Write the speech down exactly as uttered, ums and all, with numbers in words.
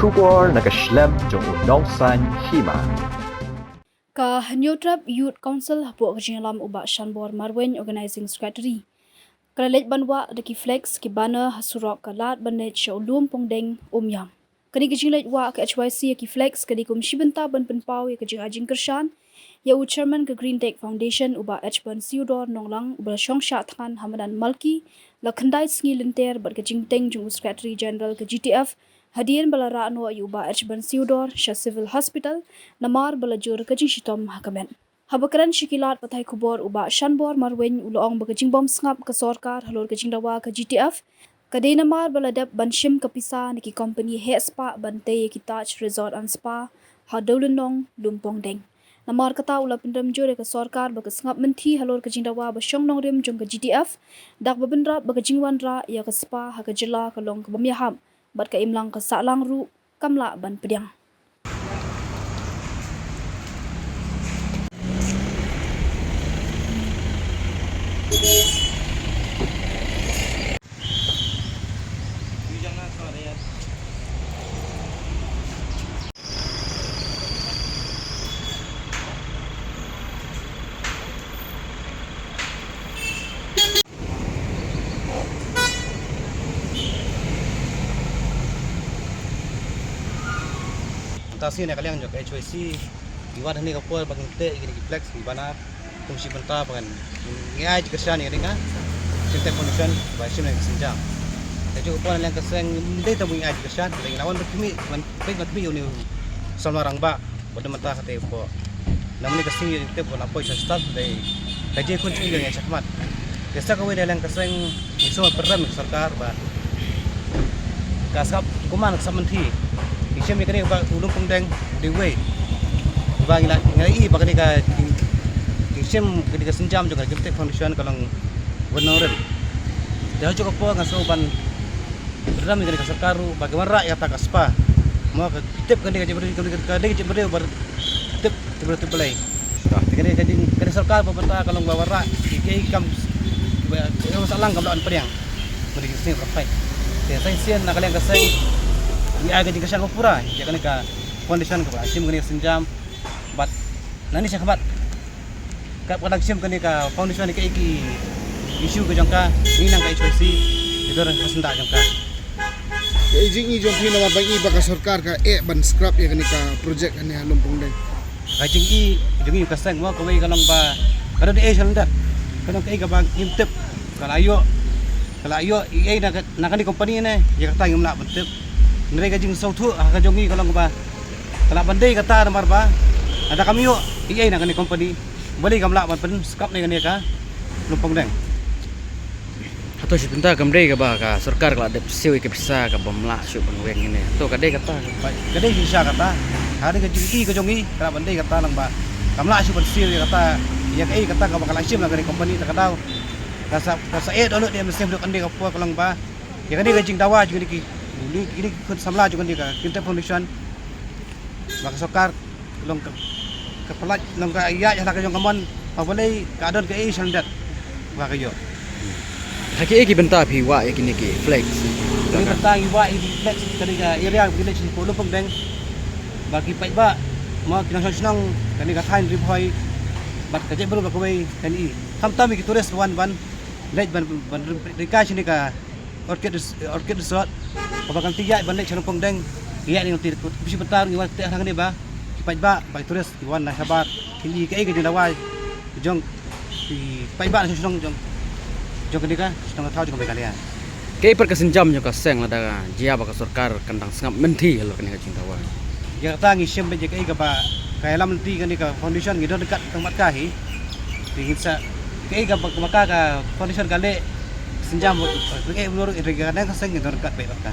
Khubor na ka shlem jong u Nongsaiñ Hima. Ka Hynñiewtrep Youth Council hapoh ka jingïalam u Bah Shanbor Marwein, Organizing Secretary, ka la leit ban wah da ki flex, ki banner ha surok ka Lad Bandej sha u Lum Pongdeng, Umiam. Kane ka jingleit wah ka H Y C ïa ki flex ka dei kum shi bynta ban pynpaw ïa ka jingai jingkyrshan ïa u Chairman ka Green Tech Foundation, u Bah H. Bansiodor Nonglang, uba la shong shah thngan ha madan Malki la khyndai sngi lynter, bad ka jingbteng jong u Secretary General ka G T F hadien ba la rah noh ïa u Bah H. Bansiodor sha Civil Hospital namar ba la jur ka jingshitom ha ka met. Haba kren sha ki lad pathai khubor, u Bah Shanbor Marwein u la ong ba ka jingbym sngap ka sorkar halor ka jingdawa ka G T F ka dei namar ba la dep ban shim ka pisa na ki company heh spah ban tei ïa ki Taj Resort and Spa ha Dewlynnong, Lum Pongdeng. Namar kata u la pynrem jur ïa ka sorkar ba ka sngap mynthi halor ka jingdawa ba shong nongrim jong ka G T F, da kaba bynrap ba ka jingwanrah ïa ka spa ha ka jylla ka long ka bym ïahap, bad ka imlang ka sahlang ruh kam lah ban pdiang. Mynta sien na ka liang jong ka H Y C ngi wan hangne ka por ba ngin teh ïa kine ki flex, ki banner, kum shi bynta ba ngan, ngi ai jingkyrshan ïa kane ka Green Tech Foundation ba shim ïa ka sienjam. Te jong ka por na liang ka seng ym dei tang ba ngi ai jingkyrshan, te ngi la wan ban khmih, ban peit ban khmih ïa une u samla rangbah. Bad mynta ka te ko. Namar kane ka sngi te ko la poi sha stad dei ka jingkhun jingïeng shakhmat. Te sa kawei na liang ka seng ngi sngewbha pynrem ka sorkar ba ka sngap kumne ka sngap mynthi. Ngi shem ïa kane ba u Lum Pongdeng dei wei ba ngi la, ngi la i ba kane ka, ngi shem kane ka sienjam jong ka Green Tech Foundation ka long wan nongrim. Te ha jong ka por nga sngewbha ban pynrem ïa kane ka sorkar ruh ba ki wanrah ïa kata ka spa. Mo ka tip kane ka jingmynriew, kane ka jingmynriew ba tip, tip, tip Blei. Te kane ka jing, kane sorkar ba mynta ka long ba wanrah ïa ki kam ba ïa ka sahlang kam lah ban pdiang. Kane ka seng ba phai. Te seng sien na ka liang ka seng ngi ai ka jingkyrshan ba pura ïa kane ka foundation kaba shim kane ka sienjam. Bad nangne shakhmat Ka, ka dang shim kane ka foundation, kaei ki issue ka jong ka, ngi nang ka H Y C, ki don ka syndah jong ka. Ka jingïohi jong phi namar ba ngi ba ka sorkar ka eh ban scrap ïa kane ka project kane ha Lumpongdeng. Ka jingïohi jong ngi ka seng mo kawei ka long ba ka don eh shalyndet. Ka don kaei kaba ngim tip. Ka la ïoh, ka la ïoh ei na ka, na kane company ne, ïa kata ngim lah ban tip. Hynrei ka jingsngewthuh ha ka jong ngi ka long ba ka lah ban dei kata namar ba lada kam ïoh ei na kane company. Balei kam lah ban pynskap ne kane ka Lumpongdeng? Hato shi bynta kam dei kaba ka sorkar ka la dep siew ïa ka pisa ka bym lah shuh ban weng ine. Hato ka dei kata? Ka dei shisha kata. Ha dei ka jingïohi ka jong ngi ka lah ban dei kata lang ba kam lah shuh ban siew ïa kata, ïa kaei kata kaba ka la shim na kane company ta ka daw. Ka sa, ka sa eh dohnud ïa mynsiem dok kane ka por ka long ba ïa kane ka jingdawa jong kine ki, kine ki khun samla jong kane ka Green Tech Foundation. Ba ka sorkar long ka, ka pynlait long ka ïaid ha la ka jong ka mon, ba balei ka don kaei shalyndet ba ka ïoh. Ha kiei ki bynta phi wah ïa kine ki flex? Kine ki bynta ngi wah ïa ki flex kane ka area village hapoh Lumpongdeng. Ba ki paidbah mo ki nongshong shnong kane ka thaiñ Ri Bhoi bad ka jaitbynriew ba kawei kan ïohi. Khamtam ïa ki tourist wan ban leit ban, ban rynkai shane ka Orchid Res-, Orchid Resort. Kaba kan ïaid ban leit sha Lumpongdeng. Ïaid ni lynti, bisi bynta ngi wan teh hangne ba ki paidbah, ba ki tourist ki wan na shabar. Kin ïohi kaei ka jingdawa jong ki paidbah na shnong jong, jong kane ka shnong thaw jong ka Meghalaya. Kaei pat ka sienjam jong ka seng lada jia ba ka sorkar kan dang sngap mynthi halor kane ka jingdawa? Ïa kata ngi shem beit ïa kaei kaba ka ïalam lynti kane ka foundation ngi don ryngkat tang bad ka hi. Te ngin sa kaei kaba, kaba ka, ka foundation ka leh sienjam bad ka, ka, ka, ka, ka seng ngi don ryngkat beit bad ka.